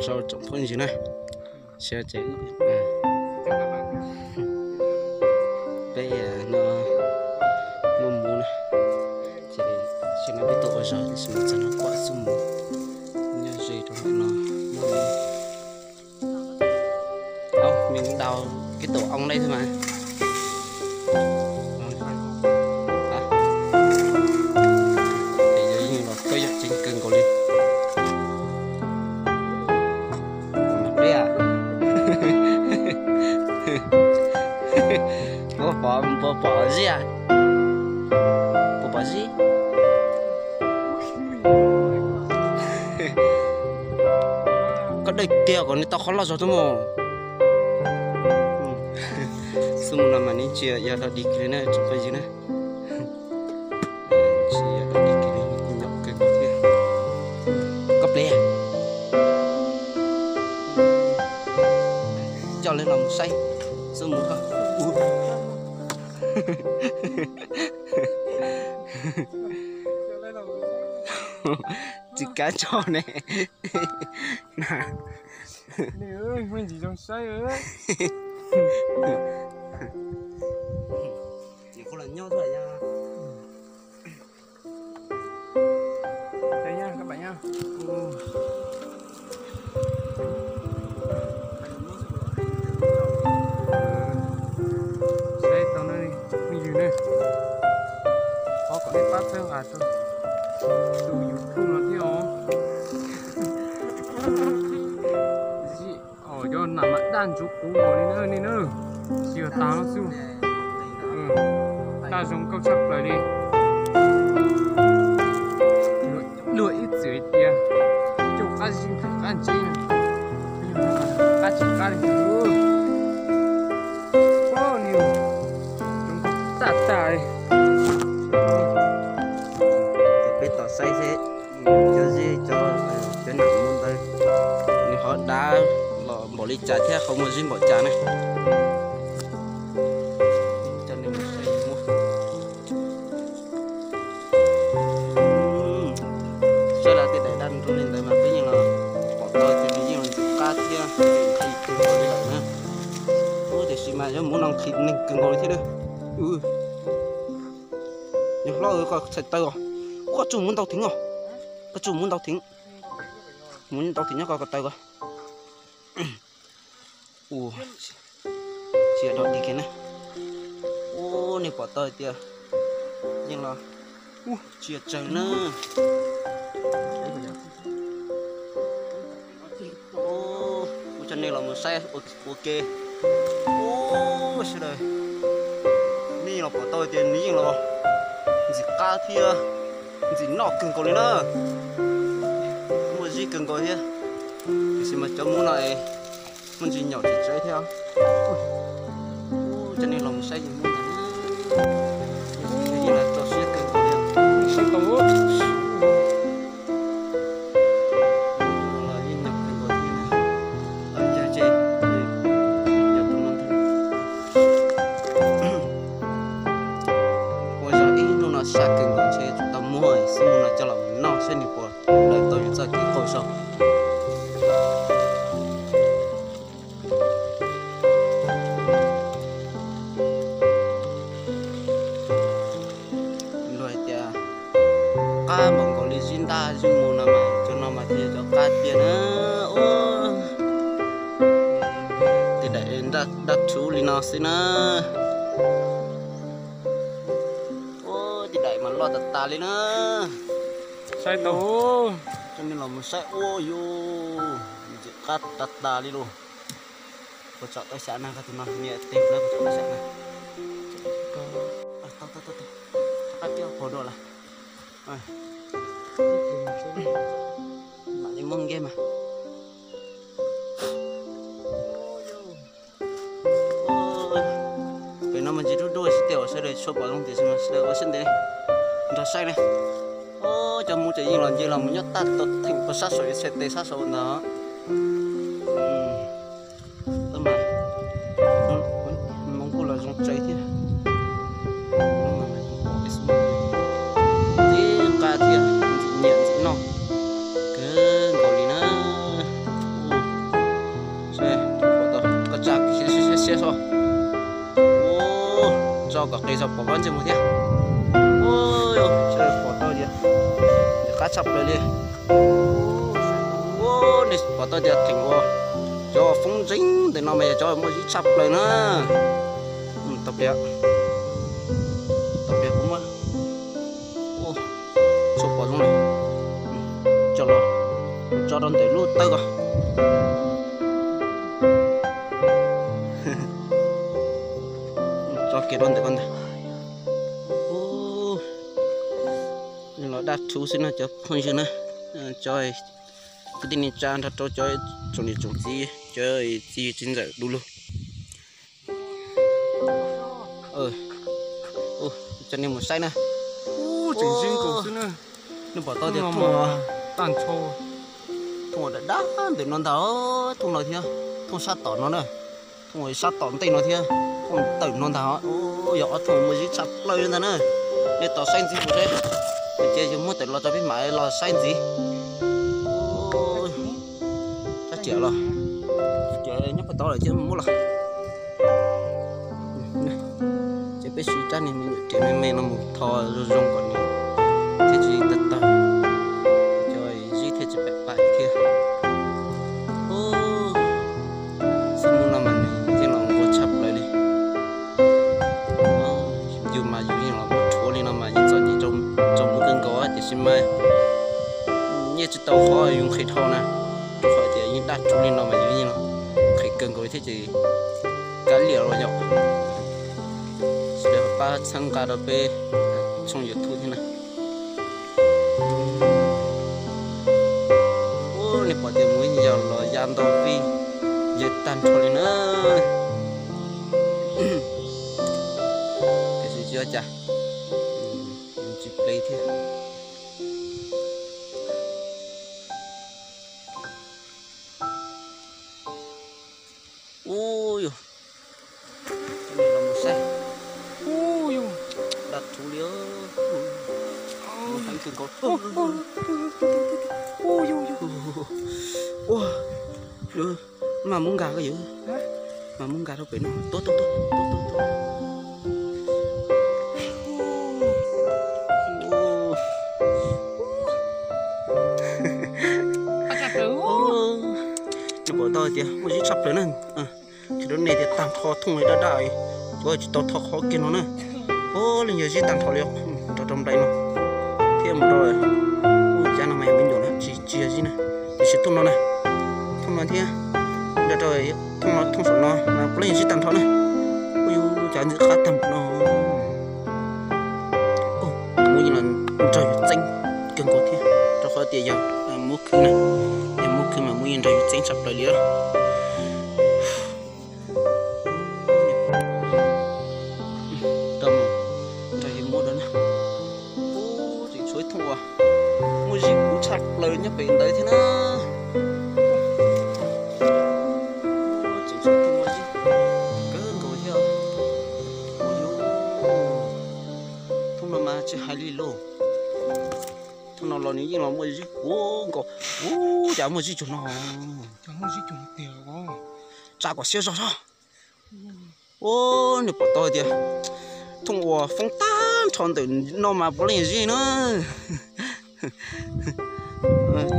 rau tsoom phooj ywg na. Peb no muaj muv na, ces peb tuaj ua zog tab sis mas txog no pom xub muv nyob ze rau ntawm no. Muaj me dau kib tau oo dej thiab mas. Yeej los koj yog ceev kawg nkaus li. Puas pom, puas pom zib? Puas pom zib? Koj dawj tiag kom nws tau qhov loj zog tuaj mus. Xub mus no mas nws tsis yog dog dig kiag li na tsoom phooj ywg na. Tsis yog dog dig kiag li, nyom kawg nkaus thiab. Koj plis coj lawv los mus saib xub mus koj. Tsis kav tso ne. Saib tau na phooj ywg na, thov kom nej pab txhawb nqa rau tus YouTube no thiab os. Cov nam mas daj ntsuav quv nkaus li na nej na, tsis yog tas no xwb. Daj zoo nkauj tshaj plaws li. Luag ib txwm tias coj qab zib qab ntseeb, qab tsis qab li. Zoo nkauj tag tag li. Ces peb tos saib seb cov zib cov nam mus ntawd nws ho dav los npaum li cas thiab ho muaj zib npaum cas na. Cov nws mus saib muab. Saib lawv tej daim daj nrub li ntawd mas peb yeej los pom tau tias nws yeej los ntxim qab thiab nqhis kawg nkaus li lawm na. Ub, tiam sis mas yuav muv no nqhis neeg kawg nkaus li thiab na. Yog hlob, koj txhais taw os. Ub, koj tsuj muv ntau theev os. Koj tsuj muv ntau theev. Muv ntau theev nyob koj ko taw ko. Ua, tsis yog dog dig kiag na. Ub, nej pom tau tias yeej los, ub, tsis yog tsawg na. Ub, ua tsaug nej los mus saib ua ke. Ub, sawv daws, nej los pom tau tias nws yeej los ntxim qab thiab ntxim noj kawg nkaus li na. Muaj zib kawg nkaus thiab, tiam sis mas cov muv no es muaj ntsis nyaum tsis tsev thiab. Cov nej los mus saib yus muv ntawd, yeej tso siab kawg nkaus li. Ua zog ib hnub no sab kawg nkaus ntshe tsis tau muab xub mus no coj los noj seb nws puas daws tau yus txoj kev qaug zog. Luag hais tias qab npaum nkaus li zib ntaj zib mus no mas cov no mas thiaj yog cov qab tiag na. Ub, tej daim daj rhuv li no xwb na. Ub, tej daim mas loj tas tas li na. Saib tau, coj nej los mus saib ua yus ntxim qab tas tas li lauj. Puas tsom tau xya na, koj tus no niam tes na, puas tsom tau xya na. Tau, tau, tau, tau. Qab tiab pog dua lawm. Mam li muab nkeeg mas. Pem no mas ntsis dub dub xwb, tej uas sawv daws tsis pom zoo tiam sis mas sawv daws ua siab ntev nrog saib na. Cov muv ces yeej los nce los mus nyob tag tau theem puag sab saum ib txhia tes sab saud ntag. Hmoov kuj los zoo tsawv thiab. Ntxim qab thiab ntxim nyiam ntxim noj kawg nkaus li na. Tso kom qis tso pom qab ntsej muag thiab. Pom tau tias nws qab tshaj plaws li. Nej pom tau tias theem uas cov foob ntseeb ntawm no mas yog cov muaj zib tshaj plaws na. Tau pliag, tau pliag kuv muab tso pom zoo li. Tso los, tso rau ntawm lub tawb ko. Tso kiag rau ntawm ko ntag. Los daj rhuv xwb no cov phooj ywg na, cov kwv tij neej tsa nrog rau cov tsoom niam tsoom txiv, cov txiv txiv ntxawm du lug. Cov nej mus saib na. Tseem zoo nkaus xwb na. Nej pom tau tias thooj, thooj daj daj ntawm no ntag, thooj no thiab, thooj sab tom no na. Thooj sab tom ntej no thiab, thooj tawm no ntag. Yog ob thooj muaj zib tshaj plaws ntag na. Nej tos saib ntxiv mus seb, ces yog muab tawm los rau peb mam los saib ntxiv. Rab riam los, riam nyob puag tod lawm cia muab los. Ces peb siv rab niag me nyuam riam me me no mus tho zoo zoo kom nws thiaj tsis tawg tawg, cov zib thiaj tsis pam pam thiab. Xib mub no mas nws yeej los nquag tshaj plaws li. Yus mas yus yeej los muab rhuav li no mas yeej txom nyem rau mus kawg nkaus tiam sis mas yeej tsis tau qhov yus nqhis dhau na, rau qhov tias yeej daj rhuv li no mas yus yeej los nqhis kawg nkaus li thiab ces kav liam los yom. Pab txhawb nqa rau peb tshooj YouTube thiab na. Nej pom tias muaj ib yam los ya ntau vij yawg tag nrho li na. Tiam sis tsis ua cas, tsis ple thiab. Ub yus, los mus saib. Ub yus, daj rhuv li. Heev kawg nkaus. Ub yus, ua, mas muab nkag ko yus, mas muab nkag rau pem no. Tuaj tuaj tuaj tuaj tuaj. Nej pom tau tias muaj zib tshaj plaws na. Qhia rau nej tias tag nrho thooj li daj daj, cov tsis tau tho qhov kiag no na. Ub, leej yawg zib tag nrho li, nrog rau nplaim no thiab mus rau, ub, cov no mas yog me nyuam na, tsis tsis yog zib na. Tiam sis thooj no na, thooj no thiab, nrog rau thooj no, thooj saum no mas puav leej yog zib tag nrho na. Ub, yus cov ntxim qab tag npaum no. Muab yeej los nrog yus txeeb kawg nkaus thiab, rau qhov tias yog muab khwb na, yog muab khwb mas muab yeej nrog yus txeeb tshaj plaws li. Nrog yus muab dua na. Ub, tseem tshuav ib thooj uas muaj zib kuv tshaj plaws nyob pem ntawd thiab na. Tseem tshuav ib thooj muaj zib kawg nkaus thiab. Thooj no mas tsis hais li lauj. Thooj no los nws yeej los muaj zib kuv nkaus. Ub, cas muaj zib cuag no. Tsa kom siab zog zog. Ub, nej pom tau tias thooj uas foob tag nrho ntawm no mas puav leej yog zib na.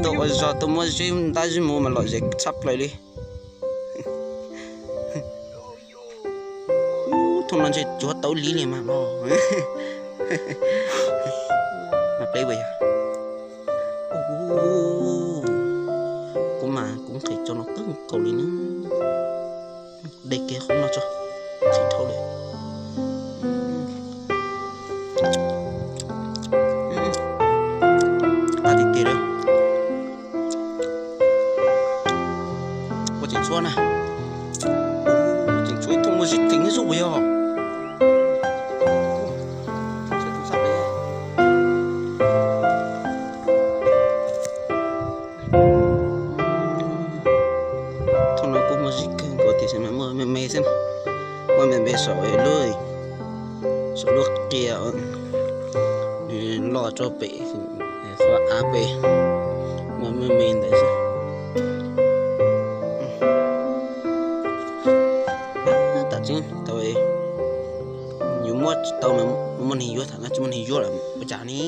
Tuaj ua zog tuaj muab zib ntab zib muv mas lom zem tshaj plaws li. Thooj no ntshe tsuav tau ib lim li mas los. Mas peb ua yog, kuv mas kuv nqhis tso no kawg nkaus li na. De kiag qhov no tso, tsis dhau li. Qab tiag tiag li. Ua tseem tshuav na. Tseem tshuav ib thooj muaj zib theem zuj zus yog. Thooj no kuj muaj zib kawg nkaus tiam sis mas muaj me me xwb, muaj me me saum lub, saum lub qia, nws loj rau pem qhov av pem, muaj me me ntawd xwb. Tseeb tau, yus muab tsis tau mas muaj neeg yuav, tham no tsis muaj neeg yuav lawm ua cas ne.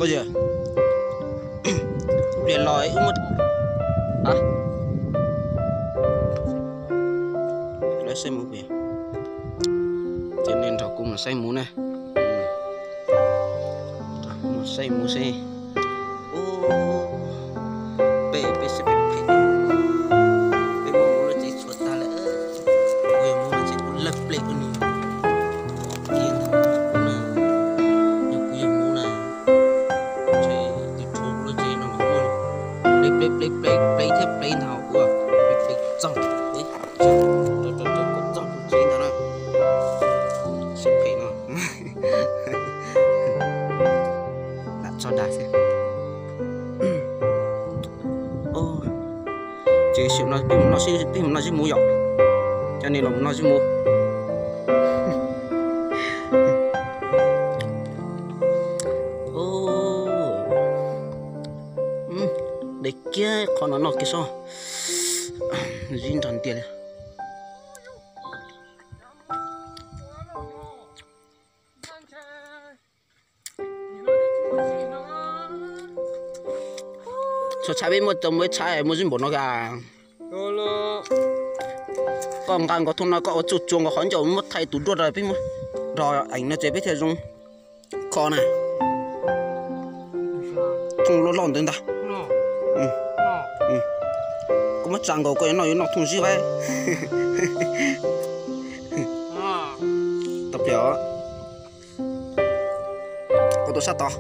Koj yog pliag los wb muab, lawv saib mus, ces nej nrog kuv mus saib mus na. Mus saib mus seb. Peb, peb saib peb phem, peb muab mus lub tsev tshuav tag lawm. Kuv yog mus no ces kuv lawv ple ua nws. Tiag ntag, yog kuv yog mus na, ntshe tus tshuav kuv lub tsev no mas muaj ple ple ple ple ple thiab ple ntag kuv, ple ple txog, txog tus tsev ntag na. Siab phem no. Lam tso dag xwb. Ces xyem no peb mus noj, peb mus noj sib mus yom. Cov nej los mus noj sib mus. Deb kiag qhov no noj kiag sob. Zib nrog ntiag li. Txhua tshab peb muaj tau muaj ib tshab muaj zib npaum no ka. Koj nqa nkaus thooj no koj ua txuj tsuas nkaus qhov ncauj muab thaij tus duaj rau peb muab nrog eem no ces peb thiaj zoo kho na. Thooj loj loj ntawd ntag. Koj muab tsa nkaus koj yuav noj yuav noj thooj zib vaib. Tau pliag os. Koj tuaj sab tod.